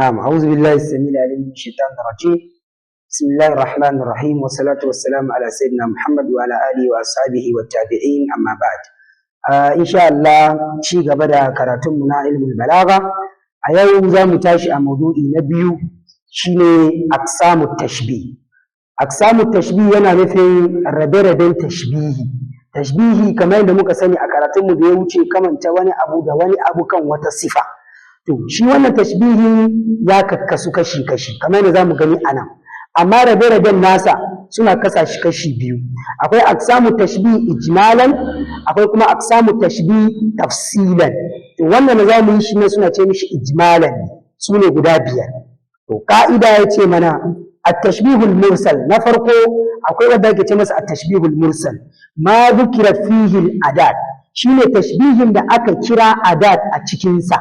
نعم، أعوذ بالله السميع العليم من الشيطان الرجيم. بسم الله الرحمن الرحيم، والصلاة والسلام على سيدنا محمد وعلى آله وأصحابه والتابعين، أما بعد. إن شاء الله ci gaba da karatunmu na ilmul balaga. A yau za mu tashi a maudu'i na biyu, shine aqsamut tashbih. Aqsamut tashbih yana nufin rabe-raben tashbihi. Tashbihi, kamar yadda muka sani a karatunmu da ya wuce, kamanta wani abu da wani abu kan wata sifa. To, shi wannan tashbihin ya kakkasu kashi-kashi kamar yadda zamu gani a nan, amma rabe-raben nasa suna kasa shi kashi biyu: akwai aqsamu tashbih ijmalan, akwai kuma aqsamu tashbih tafsilan. To, wannan da zamu yi shi ne suna ce mishi ijmalan, su ne guda biyar. To, ka'ida ya ce mana at-tashbihul mursal. Na farko, akwai wanda ake ce masa at-tashbihul mursal, ma dhukira fihi al-adat, shine tashbihin da aka kira adat a cikin sa.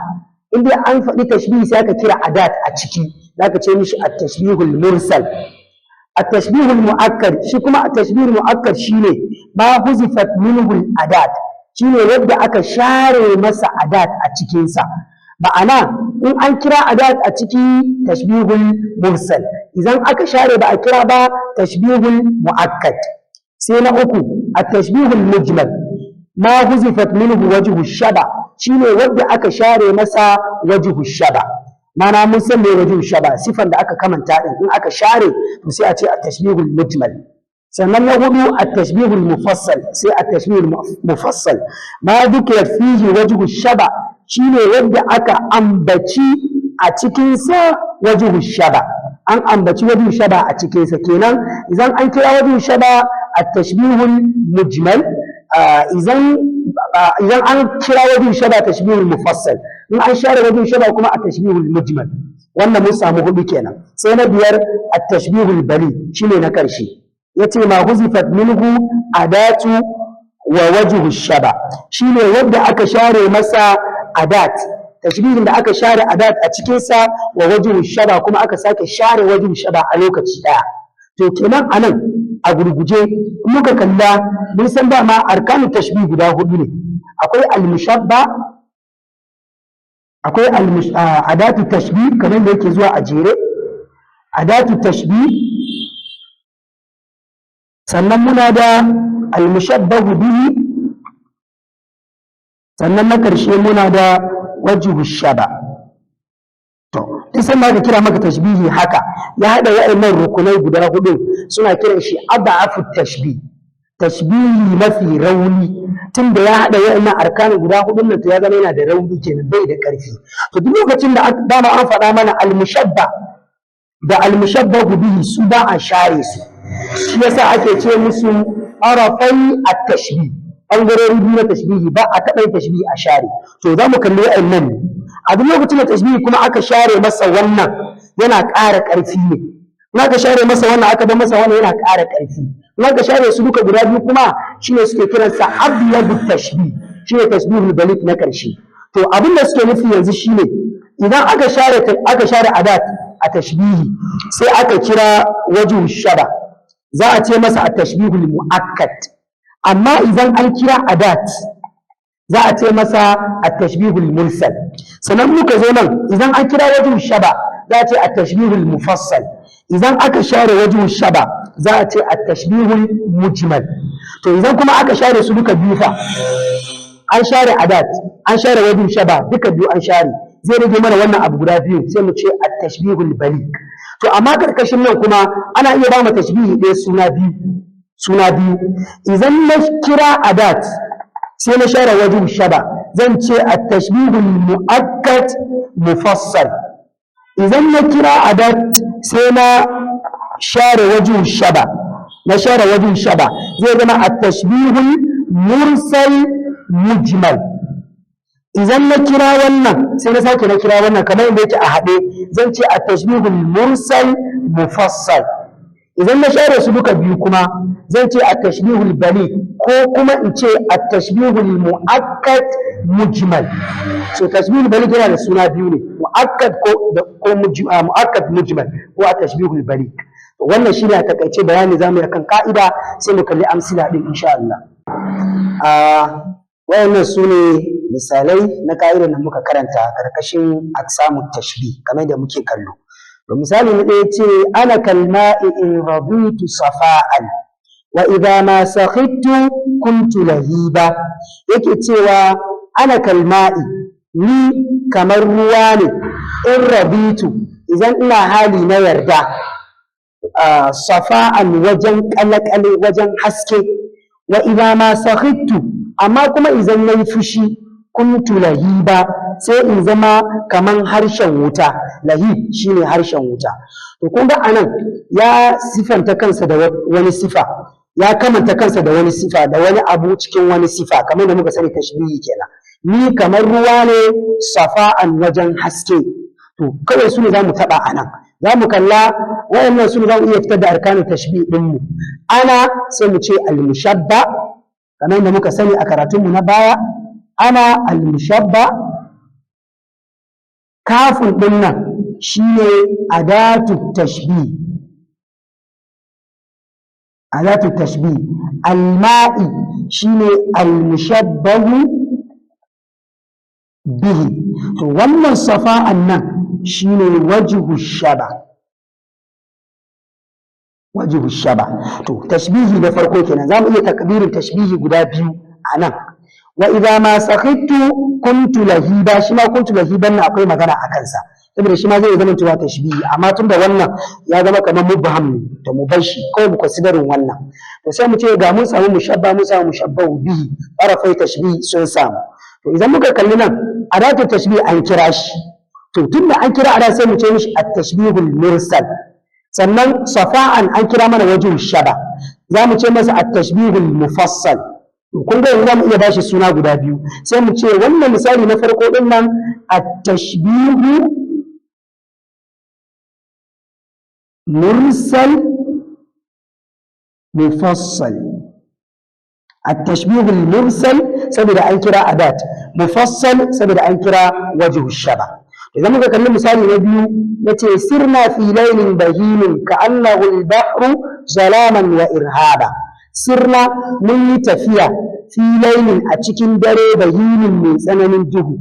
In dai an faɗi tashbihi sai aka kira adat a ciki, zaka ce mishi at-tashbihul mursal. At-tashbihul mu'akkad, shi kuma at-tashbihul mu'akkad shine ma huzifat minhu al-adat, shine wanda aka share masa adat a cikin sa. Ma'ana, in an kira adat a ciki, tashbihul mursal; idan aka share, ba a kira ba, tashbihul mu'akkad. Sai na uku, at-tashbihul mujmal, ma huzifat minhu wajhu shaba, shine wanda aka share masa wajhu shaba. Mana mun san me wajhu shaba, sifan da aka kamanta din, in aka share to sai a ce at-tashbihul mujmal. Sannan na hudu, at-tashbihul mufassal. Sai at-tashbihul mufassal, ma dhukira fihi wajhu shaba, shine wanda aka ambaci a cikin sa wajhu shaba. An ambaci wajhu shaba a cikin sa kenan. Idan an kira wajhu shaba, at-tashbihul mujmal; idan an kira wajhu shaba, tashbihul mufassal; in an share wajhu shaba kuma, at-tashbihul mujmal. Wannan mun samu hudu kenan. Sai na biyar, at-tashbihul bali, shine na karshe. Yace ma huzifat minhu adatu wa wajhu shaba, shine wanda aka share masa adat, tashbihin da aka share adat a cikin sa, wa wajhu shaba, kuma aka sake share wajhu shaba a lokaci daya. To, kenan anan a gurguje in muka kalla, mun san dama arkanu tashbih guda hudu ne: akwai al-mushabba, akwai adatu tashbih, kamar da yake zuwa a jere, adatu tashbih, sannan muna da al-mushabbahu bihi, sannan na ƙarshe muna da wajhu shaba. To, duk sanda aka kira maka tashbihi haka, ya haɗa wa'annan rukunai guda hudu, suna kiran shi ad'afu tashbih, tashbihi mafi rauni. Tunda ya haɗa wa'annan arkanin guda hudun nan, to ya zama yana da rauni kenan, bai da ƙarfi. To, duk lokacin da dama an faɗa mana al-mushabba da al-mushabbahu bihi, su ba a share su, shi yasa ake ce musu arafai at-tashbih, ɓangarori biyu na tashbihi, ba a taɓa yin tashbihi a share. To, za mu kalli wa'annan ne. A duk lokacin da tashbihi kuma aka share masa wannan, yana ƙara ƙarfi ne. In aka share masa wannan, aka bar masa wannan, yana ƙara ƙarfi. In aka share su duka guda biyu kuma, shine suke kiransa ablagu tashbih, shine tashbihul baligh na ƙarshe. To, abin da suke nufi yanzu shine, idan aka share adat a tashbihi, sai aka kira wajhu shaba, za a ce masa at-tashbihul mu'akkad. Amma idan an kira adat, za a ce masa at-tashbihul mursal. Sannan muka zo nan, idan an kira wajhu shaba, za a ce at-tashbihul mufassal; idan aka share wajhu shaba, za a ce at-tashbihul mujmal. To, idan kuma aka share su duka biyu fa, an share adat, an share wajhu shaba, duka biyu an share, zai rage mana wannan abu guda biyu, sai mu ce at-tashbihul baligh. To, amma karkashin nan kuma ana iya ba mu tashbihi ɗaya suna biyu. Suna biyu, idan na kira adat sai na share wajhu shaba, zan ce at-tashbihul mu'akkad mufassal. Idan na kira adat sai na share wajhu shaba, na share wajhu shaba, zai zama at-tashbihul mursal mujmal. Idan na kira wannan, sai na sake na kira wannan kamar inda yake a haɗe, zan ce at-tashbihul mursal mufassal. Idan na share su duka biyu kuma, zan ce at-tashbihul baligh, ko kuma in ce at-tashbihul mu'akkad mujmal. So tashbihul baligh yana da suna biyu ne, mu'akkad ko mu'akkad mujmal ko at-tashbihul baligh. Wannan shine a takaice bayani zamu yi akan ka'ida. Sai mu kalli amsila din insha Allah. Wayannan su ne misalai na ka'idar da muka karanta karkashin aqsamut tashbih, kamar da muke kallo. To, misali na ɗaya ce: ana kalma'i in raditu safa'an wa idha ma sakhittu kuntu lahiba. Yake cewa ana kalma'i, ni kamar ruwa ne, in raditu, idan ina hali na yarda, safa'an, wajen ƙale-ƙale, wajen haske, wa idha ma sakhittu, amma kuma idan nayi fushi, kuntu lahiba, sai in zama kaman harshen wuta. Lahib shine harshen wuta. To, kun ga anan ya sifanta kansa da wani sifa, ya kamanta kansa da wani sifa, da wani abu cikin wani sifa, kamar da muka sani tashbihi kenan. Ni kamar ruwa ne, safa'an, wajen haske. To, kawai su ne za mu taɓa anan, za mu kalla wayannan su ne za mu iya fitar da arkanin tashbih ɗinmu. Ana, sai mu ce al-mushabba, kamar yadda muka sani a karatunmu na baya. Ana al-mushabba, kafun ɗin nan shine adatu tashbih, adatu tashbih. Al-ma'i shine al-mushabbahu bihi. To, wannan safa'an nan shine wajhu shaba, wajhu shaba. To, tashbihi na farko kenan. Zamu iya takdirin tashbihi guda biyu a nan. Wa idza ma sakhittu kuntu lahiba, shi ma kuntu lahiban na akwai magana a kansa, saboda shi ma zai zama cewa tashbihi, amma tunda wannan ya zama kamar mubham ne, to mu bar shi kawai, mu considering wannan. To, sai mu ce ga mun samu mushabba, mun samu mushabbahu bihi, tarafai tashbihi sun samu. To, idan muka kalli nan, adatu tashbih an kira shi. To, tunda an kira ada, sai mu ce mishi at-tashbihul mursal. Sannan safa'an an kira mana wajhu shaba, za mu ce masa at-tashbihul mufassal. To, kun ga yanzu za mu iya bashi suna guda biyu. Sai mu ce wannan misali na farko din nan at-tashbihu mursal mufassal. التشبيه المرسل saboda an kira adat, mufassal saboda an kira wajhu shaba. Idan muka kalli misali na biyu, yace sirna fi laylin bahimin ka'annahu al-bahru zalaman wa irhaba. Sirna, mun yi tafiya, fi laylin, a cikin dare, bahimin, mai tsananin duhu,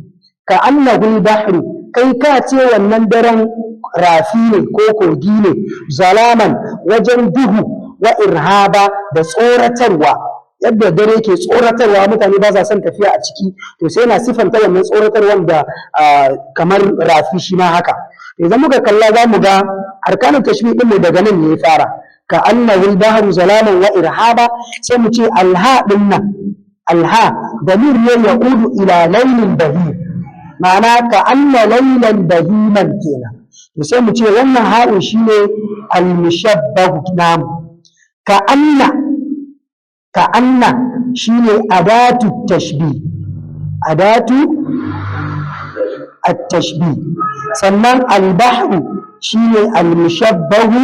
ka'annahu al-bahru, kai ka ce wannan daren rafi ne ko kogi ne, zalaman, wajen duhu, wa irhaba, da tsoratarwa. Yadda dare ke tsoratarwa, mutane ba sa son tafiya a ciki, to sai yana sifanta wannan tsoratarwan da kamar rafi shi ma haka. Idan muka kalla, za mu ga arkanun tashbih din mu daga nan ne ya fara, ka annahu al-bahru zalaman wa irhaba. Sai mu ce alha din nan, alha damir ne ya'udu ila laylin bahim, ma'ana ka anna laylan bahiman kenan. To, sai mu ce wannan ha'un shine al-mushabbahu namu. Ka anna, ka anna shine adatu tashbih, adatu at-tashbih. Sannan al-bahru shine al-mushabbahu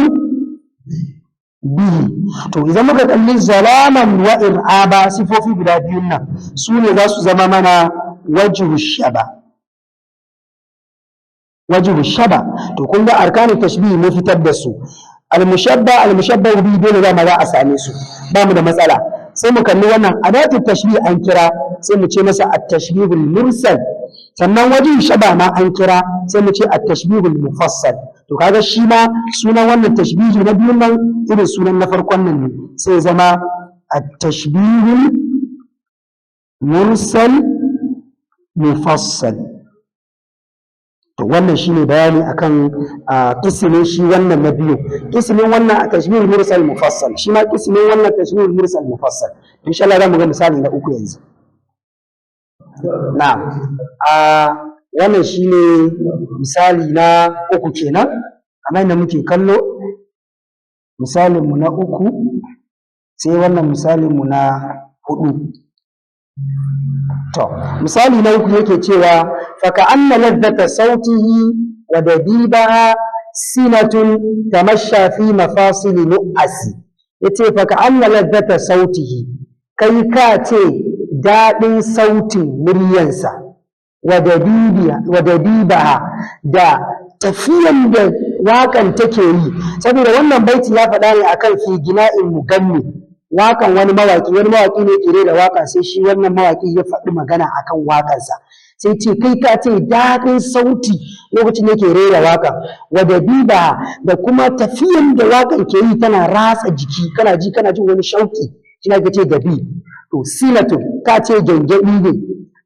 bihi. To, idan muka kalli zalaman wa ir'aba, sifofi guda biyun nan su ne za su zama mana wajhu shaba, wajhu shaba. To, kun ga arkanun tashbih mun fitar da su, al-mushabba, al-mushabbahu bihi, dole dama za a same su, ba mu da matsala. Sai mu kalli wannan adatu tashbih an kira, sai mu ce masa at-tashbihul mursal. Sannan wajen shaba ma an kira, sai mu ce at-tashbihul mufassal. To, kaga shi ma sunan wannan tashbihi na biyun nan irin sunan na farkon nan ne, sai zama at-tashbihul mursal mufassal. To, wannan shine bayani akan kismin shi wannan na biyu, kismin wannan a tashbihul mursal mufassal, shi ma kismin wannan tashbihul mursal mufassal. Insha Allah za mu ga misali na uku yanzu. Na'am, a wannan shine misali na uku kenan, kamar yadda muke kallo, misalin mu na uku. Sai wannan misalin mu na hudu. To, misali na uku yake cewa faka anna ladhata sautihi wa dabibaha sinatun tamasha fi mafasili nu'asi. Yace faka anna ladhata sautihi, kai ka ce daɗin sautin muryansa, wa dabibaha, da tafiyan da waƙan take yi. Saboda wannan baiti ya faɗa ne akan fi gina'in muganni, Wakan wani mawaki, wani mawaki ne ke da waka, sai shi wannan mawaki ya faɗi magana akan wakansa, sai ce kai ka ce daɗin sauti lokacin da yake rera waka, wa dabiba, da kuma tafiyan da wakan ke yi tana ratsa jiki, kana ji, kana jin wani shauki, shi ake ce dabi. To sinatu, ka ce gyangyaɗi ne,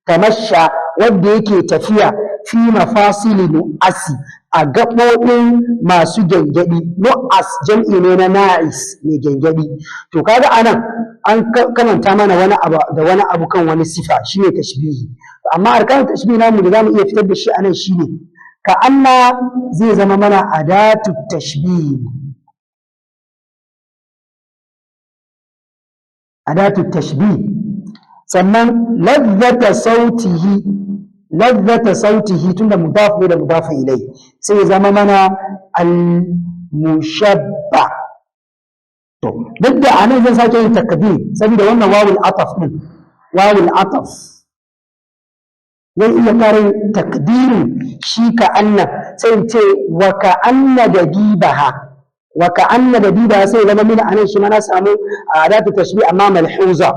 tamasha, wanda yake tafiya, fi mafasili nu'asi, a gaɓoɓin masu gyangyaɗi. Nu'as jam'i ne na na'is, mai gyangyaɗi. To kaga anan an kamanta mana wani abu da wani abu kan wani sifa, shine tashbihi. Amma arkanun tashbihi namu da zamu iya fitar da shi anan shine ka anna zai zama mana adatu tashbihi, adatu tashbih. Sannan lazzata sautihi, lazzata sautihi, tunda mudaf ne da mudaf ilai, sai ya zama mana al-mushabba. To duk da anan zan sake yin takdir saboda wannan wawul ataf din, wawul ataf zan iya karin takdirin shi ka anna, sai in ce wa ka anna dabibaha, wa ka anna dabibaha, sai ya zama mini anan shi ma na samu adatu tashbih amma malhuza,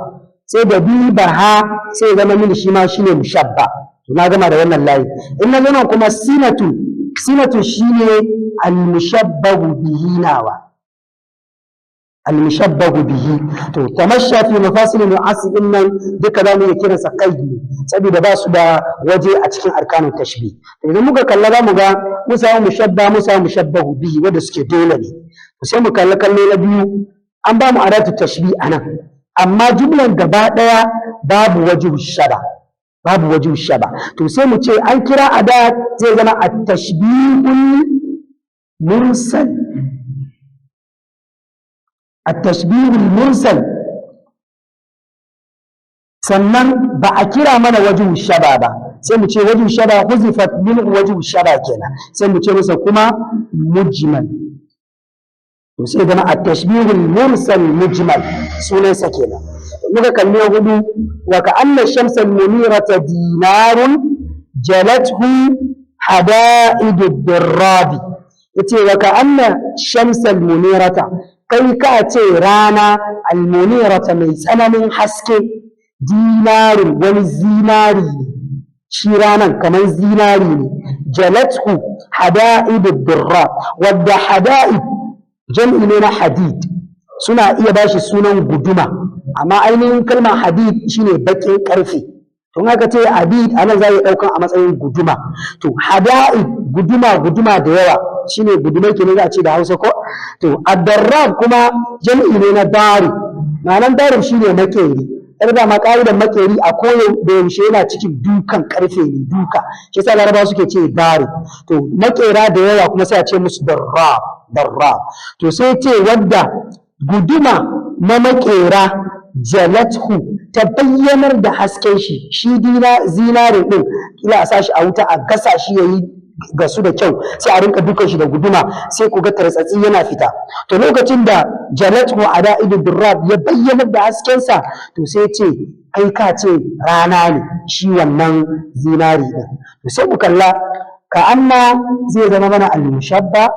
sai dabibaha sai ya zama mini shi ma shine mushabba. To na gama da wannan layi. In na zo nan kuma sinatu, sinatu shine al-mushabbahu bihi nawa, al-mushabbahu bihi. To tamasha fi mafasil nu'asi din nan duka zamu iya kiransa qaid ne, saboda ba su da waje a cikin arkanun tashbih. To idan muka kalla zamu ga mu samu mushabba, mu samu mushabbahu bihi, wanda suke dole ne. To sai mu kalla kallo na biyu, an ba mu adatu tashbih anan, amma jumlan gaba daya babu wajhu shaba, babu wajhu shaba. To sai mu ce an kira adat zai zama at-tashbihul mursal, at-tashbihul mursal. Sannan ba a kira mana wajhu shaba ba, sai mu ce wajhu shaba huzifat min wajhu shaba kenan, sai mu ce masa kuma mujmal. To sai zama at-tashbihul mursal mujmal sunansa kenan. Muka kalli hudu, wa ka'anna shamsa munirata dinarun jalathu hada'idu dirrabi. Yace wa ka'anna shamsa munirata, kai ka ce rana almunirata mai tsananin haske, dinarun wani zinari ne, shi ranan kamar zinari ne, jalathu hada'idu dirrab, wadda hada'id jam'i ne na hadid, suna iya bashi sunan guduma, amma ainihin kalmar hadid shine baƙin ƙarfe. To in aka ce hadid anan za a iya ɗaukan a matsayin guduma. To hada'id guduma, guduma da yawa shine gudumai kenan za a ce da Hausa ko. To addarrab kuma jam'i ne na darib, ma'anan darib shine makeri. Yar da ma ƙa'idan makeri a koyo da yaushe yana cikin dukan ƙarfe ne, duka, shi yasa Larabawa suke ce darib. To makera da yawa kuma sai a ce musu darrab, darrab. To sai ce wadda guduma na makera jalathu ta bayyanar da hasken shi, shi dina zinarin din, kila a sa shi a wuta a gasa shi yayi gasu da kyau, sai a rinka dukan shi da guduma, sai ku ga tartsatsi yana fita. To lokacin da jalathu ada'idu durrab ya bayyanar da haskensa, to sai ce kai ka ce rana ne shi wannan zinari din. To sai mu kalla ka anna zai zama mana al-mushabba,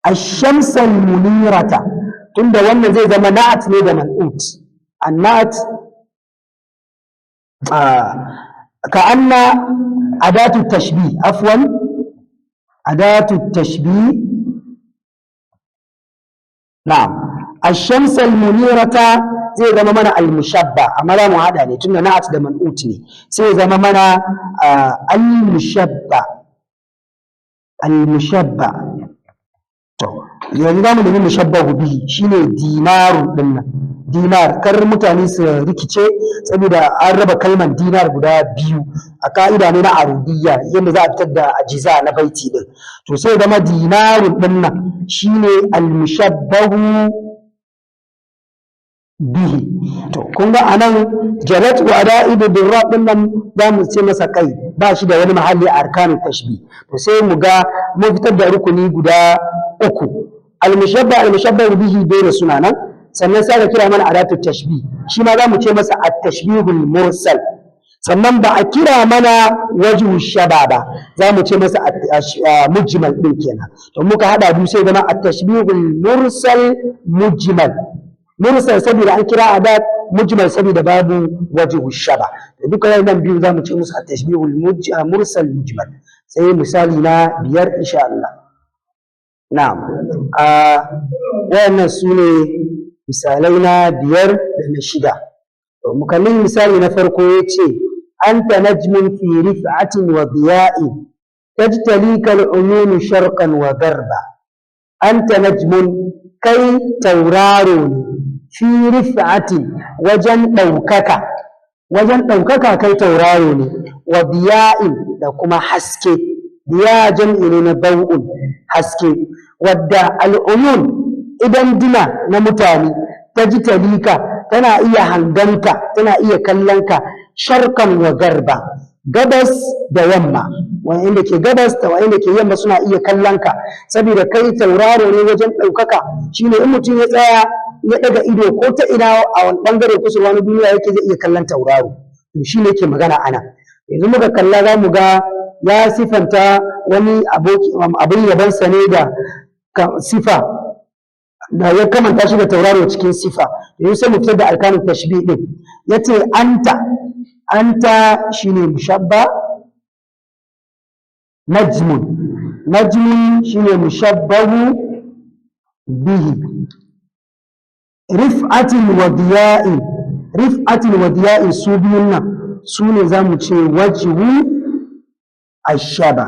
ash-shamsa al-munirata, tunda wannan zai zama na'at ne da man'ut, an-na'at ka anna adatu tashbih, afwan, adatu tashbih, na'am, ash-shamsa al-munirata zai zama mana al-mushabba, amma za mu hada ne tunda na'at da man'ut ne, sai zama mana al-mushabba, al-mushabba. To yanzu za mu nemi mushabbahu bihi, shine dinaru din nan, dinar. Kar mutane su rikice saboda an raba kalmar dinar guda biyu a ka'ida ne na arudiyya, yadda za a fitar da ajiza na baiti din. To sai zama dinarun din nan shine al-mushabbahu bihi. To kun ga anan jalat wa da'idu birra din nan za mu ce masa kai ba shi da wani mahalli a arkanun tashbih. To sai mu ga mun fitar da rukuni guda uku, al-mushabba, al-mushabbahu bihi dole suna nan, sannan sai aka kira mana adatu tashbih, shi ma za mu ce masa at-tashbihul mursal. Sannan ba a kira mana wajhu shaba ba, za mu ce masa mujmal din kenan. To muka hada biyu sai zama at-tashbihul mursal mujmal. Mursal saboda an kira adat, mujmal saboda babu wajhu shaba. To duka wannan biyu zamu ce musu at-tashbihul mursal mujmal. Sai misali na biyar insha Allah. Na'am, a wayannan su ne misalai na biyar da na shida. To mu kalli misali na farko, yace: anta najmun fi rif'atin wa diya'in tajtalika al-uyun sharqan wa garba. Anta najmun, kai tauraro ne, fi rif'atin, wajen ɗaukaka, wajen ɗaukaka kai tauraro ne, wa diya'in, da kuma haske. Diya jam'i ne na daw'un, haske, wadda al'uyun, idan dina na mutane, tajtalika, tana iya hanganka, tana iya kallonka, sharqan wa garba, gabas da yamma. Wa'inda ke gabas da wa'inda ke yamma suna iya kallon ka saboda kai tauraro ne wajen ɗaukaka. Shine in mutum ya tsaya ya ɗaga ido, ko ta ina a wani ɓangare kusurwa na duniya yake, zai iya kallon tauraro. To shine yake magana ana. Yanzu muka kalla, za mu ga ya sifanta wani aboki abin yabansa ne da sifa da ya kamanta shi da tauraro cikin sifa. Yanzu sai mu fitar da arkanun tashbih din. Yace anta, anta shine mushabba, najmun, najmun shine mushabbahu bihi, rif'atin wa diya'in, rif'atin wa diya'in, su biyun nan su ne za mu ce wajhu ashaba,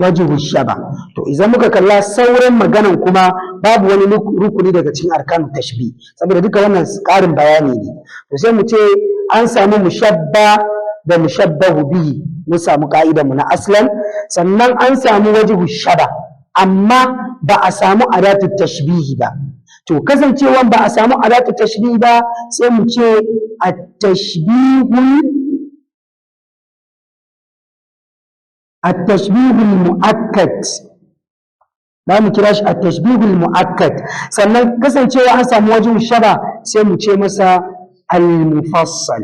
wajhu shaba. To idan muka kalla sauran maganan kuma, babu wani rukuni daga cikin arkanun tashbih, saboda duka wannan ƙarin bayani ne. To sai mu ce an samu mushabba da mushabbahu bihi, mun samu ka'idar mu na aslan. Sannan an samu wajhu shaba, amma ba a samu adatu tashbihi ba. To kasancewan ba a samu adatu tashbihi ba, sai mu ce at-tashbihul mu'akkad, za mu kira shi at-tashbihul mu'akkad. Sannan kasancewa an samu wajhu shaba, sai mu ce masa al-mufassal.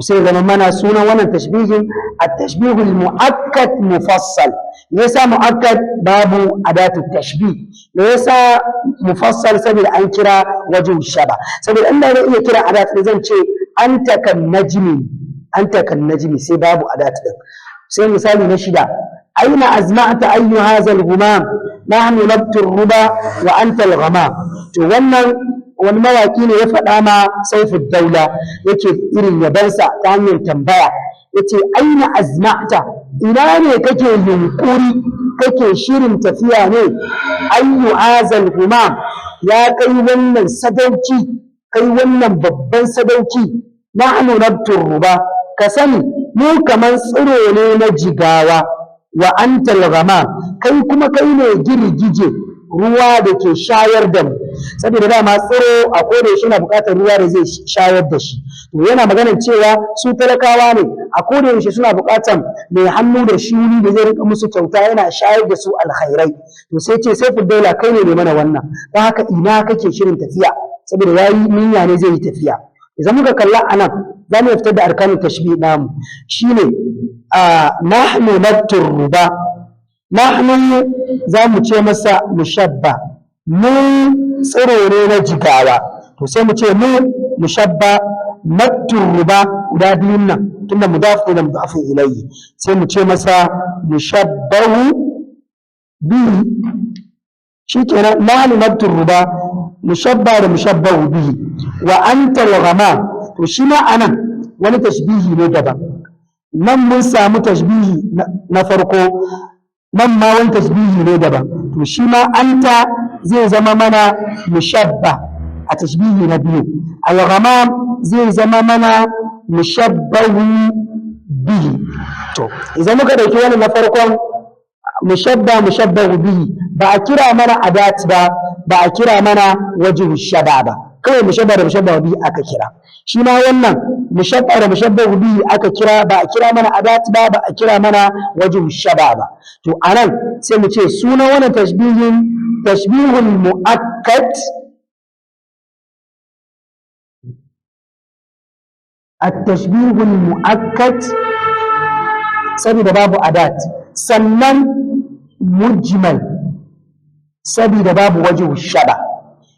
Sai zama mana sunan wannan tashbihin at-tashbihul mu'akkad mufassal. Me yasa mu'akkad? Babu adatu tashbih. Me yasa mufassal? Saboda an kira wajhu shaba. Saboda inda zan iya kira adat, zan ce anta kan najmi, anta kan najmi, sai babu adat din. Sai misali na shida: aina azma'ta ayyu hadha al-ghumam, nahnu nabtu ruba wa anta al-ghamam. To wannan wani mawaki ne ya faɗa ma Saifu Daula, yake irin yabansa ta hanyar tambaya. Yace: aina azma'ta, ina ne kake yunkuri, kake shirin tafiya ne, ayyu azal humam, ya kai wannan sadauki, kai wannan babban sadauki? Nahnu nabtur ruba, ka sani mu kaman tsiro ne na jigawa, wa antal ghamam, kai kuma kai ne girgije, ruwa da ke shayar da mu. Saboda dama tsiro a koda yaushe yana buƙatar ruwa da zai shayar da shi. To yana maganar cewa su talakawa ne, a koda yaushe suna buƙatar mai hannu da shuni da zai rika musu kyauta, yana shayar da su alkhairai. To sai ce sai Daula, kai ne mai mana wannan, don haka ina kake shirin tafiya? Saboda yayi niyya ne zai yi tafiya. Idan muka kalla anan, za mu fitar da arkanun tashbih namu, shine a nahnu nabtur ruba. Nahnu za mu ce masa mushabba, mu tsiro ne na jigawa. To sai mu ce mu mushabba, nabtur ruba guda biyun nan, tunda mudaf ne da mudafin ilayhi, sai mu ce masa mushabbahu bihi. Shikenan, nahnu nabtur ruba, mushabba da mushabbahu bihi. Wa anta al-ghamam, to shi ma anan wani tashbihi ne daban. Nan mun samu tashbihi na farko, nan ma wani tashbihi ne daban. To shi ma anta zai zama mana mushabba a tashbihi na biyu, al-ghamam zai zama mana mushabbahu bihi. To idan muka dauki wani na farkon, mushabba, mushabbahu bihi, ba a kira mana adat ba, ba a kira mana wajhu shaba ba, kawai mushabba da mushabbahu bihi aka kira. Shi ma wannan mushabba da mushabbahu bihi aka kira, ba a kira mana adat ba, ba a kira mana wajhu shaba ba. To anan sai mu ce sunan wannan tashbihin tashbihul muakkad, at-tashbihul muakkad, saboda babu adat, sannan mujmal saboda babu wajhu shaba.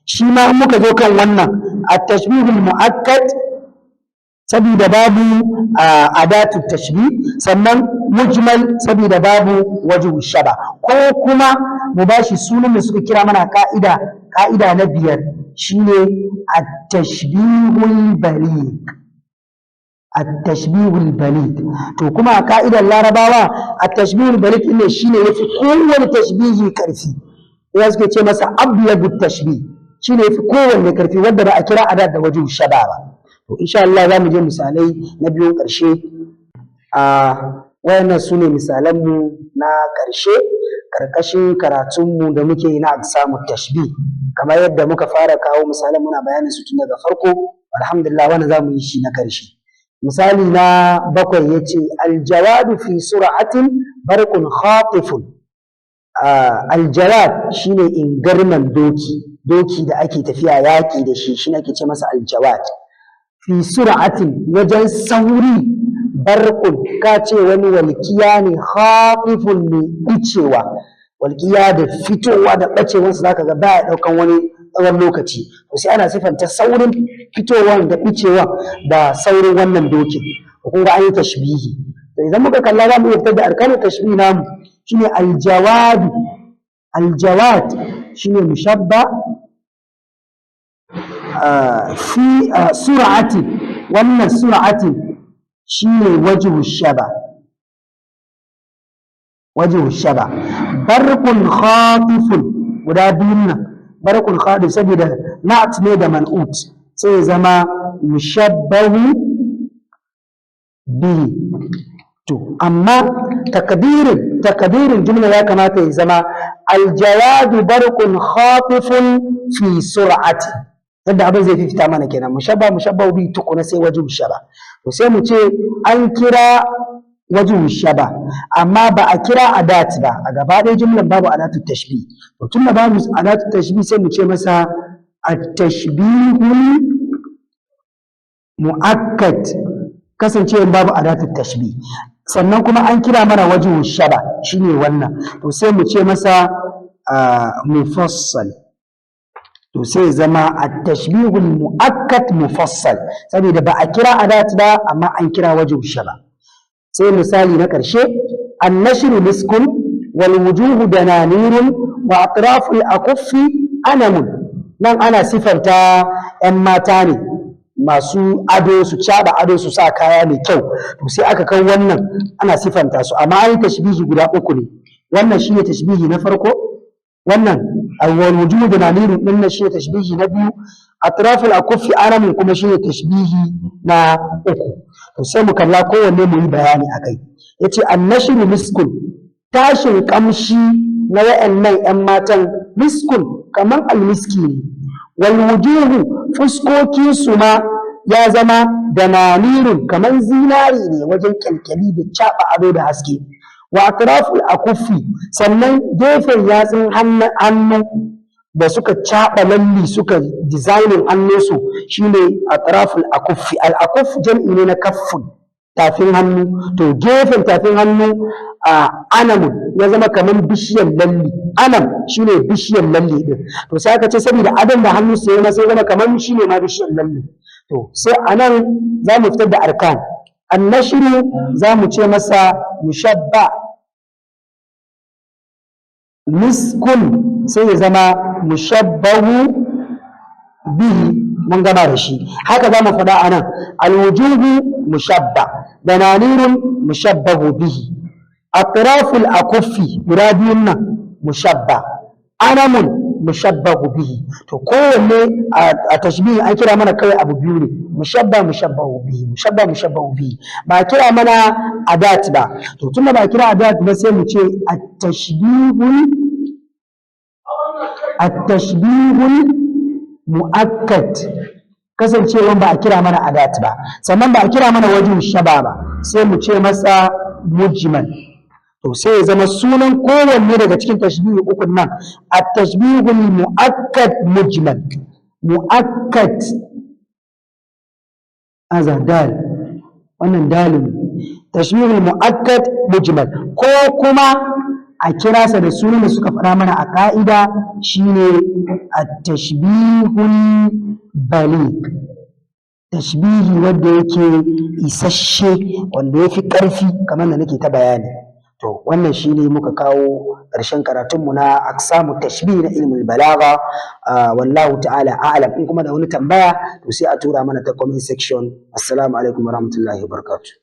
Shi ma in muka zo kan wannan At-tashbihul mu'akkad saboda babu adatu tashbih, sannan mujmal saboda babu wajhu shaba. Ko kuma mu bashi sunan da suka kira mana ka'ida, ka'ida na biyar, shine at-tashbihul baligh. At-tashbihul baligh. To kuma a ka'idar Larabawa, at-tashbihul baligh ne shine yafi kowane tashbihi karfi. Ya suke ce masa ablagu tashbih, shine yafi kowanne karfi wanda ba a kira adat da wajhu shaba ba. To insha Allah za mu je misalai na biyun ƙarshe. A wayannan su ne misalanmu na ƙarshe ƙarƙashin karatunmu da muke yi na aqsamu tashbih. Kamar yadda muka fara kawo misalan, muna bayanin su tun daga farko, alhamdulillah, wannan za mu yi shi na ƙarshe. Misali na bakwai ya ce: aljawadu fi sur'atin barqun khatifun. Aljawad shine ingarman doki, doki da ake tafiya yaƙi da shi, shine ake ce masa aljawad. Fi sur'atin, wajen sauri, barqun, ka ce wani walƙiya ne, khatifun, mai ɓicewa. Walƙiya da fitowa da ɓacewansa zaka ga baya ɗaukan wani tsawon lokaci. To sai ana sifanta saurin fitowan da ɓicewan da saurin wannan dokin. Kun ga an yi tashbihi. To idan muka kalla, za mu iya fitar da arkanu tashbihi namu, shine aljawadu. Aljawad shine mushabba, fi sur'ati, wannan sur'ati shine wajhu shaba, wajhu shaba. Barqun khatifun, guda biyun nan, barqun khatif, saboda na'at ne da man'ut, sai zama mushabbahu bihi. To amma takdirin jumla ya kamata ya zama aljawadu barqun khatifun fi sur'ati. Yadda abin zai fita mana kenan, mushabba, mushabba bi, tukuna sai wajhu shaba. To sai mu ce an kira wajhu shaba amma ba a kira adat ba. A gaba ɗaya jumlan babu adatu tashbih. To tunda babu adatu tashbih, sai mu ce masa at-tashbihul mu'akkad, kasancewa babu adatu tashbih. Sannan kuma an kira mana wajhu shaba, shine wannan. To sai mu ce masa mufassal. To sai zama at-tashbihul mu'akkad mufassal, saboda ba a kira adat ba amma an kira wajhu shaba. Sai misali na ƙarshe: annashru miskun wal wujuhu dananirun wa atraful akuffi anamun. Nan ana sifanta 'yan mata ne masu ado, su caɓa ado, su sa kaya mai kyau. To sai aka kawo wannan ana sifanta su, amma an yi tashbihi guda uku ne. Wannan shine tashbihi na farko, wannan awwal wujuhu dananirun din nan shine tashbihi na biyu, atraful akuffi anamun kuma shine tashbihi na uku. To sai mu kalla kowanne mu yi bayani akai. Yace annashru miskun, tashin kamshi na wayannan yan matan, miskun, kaman almiski ne. Wal wujuhu, fuskokin su ma ya zama dananirun, kaman zinari ne wajen kyalkyali da caɓa ado da haske. Wa atraful akuffi, sannan gefen yatsun hannu da suka caɓa lalli, suka designing hannunsu, shine atraful akuffi. Al akuf jam'i ne na kaffun, tafin hannu. To gefen tafin hannu a anamun, ya zama kamar bishiyar lalli. Anam shine bishiyar lalli din. To sai aka ce saboda adon da hannu sai ma sai zama kamar shine ma bishiyar lalli. To sai anan za mu fitar da arkan. Annashru za mu ce masa mushabba, miskun sai ya zama mushabbahu bihi, mun gama da shi. Haka za mu faɗa a nan: alwujuhu mushabba, dananirun mushabbahu bihi, atraful akuffi guda biyun nan mushabba, anamun mushabbahu bihi. To kowanne a tashbihi an kira mana kawai abu biyu ne: mushabba, mushabbahu bihi, mushabba, mushabbahu bihi. Ba a kira mana adat ba. To tunda ba a kira adat ba, sai mu ce at-tashbihul mu'akkad, kasancewan ba a kira mana adat ba, sannan ba a kira mana wajhu shaba ba, sai mu ce masa mujmal. To sai ya zama sunan kowanne daga cikin tashbihi ukun nan at-tashbihul mu'akkad mujmal. Mu'akkad aza dal, wannan dalin, tashbihul mu'akkad mujmal, ko kuma a kira sa da sunan da suka faɗa mana a ƙa'ida, shine at-tashbihul Baligh, tashbihi wanda yake isasshe, wanda ya fi ƙarfi, kamar da nake ta bayani. To, wannan shine muka kawo ƙarshen karatunmu na aqsamu tashbih na ilmul balagha. Wallahu ta'ala a'lam. In kuma da wani tambaya, to sai a tura mana ta comment section. Assalamu alaikum warahmatullahi wabarakatuh.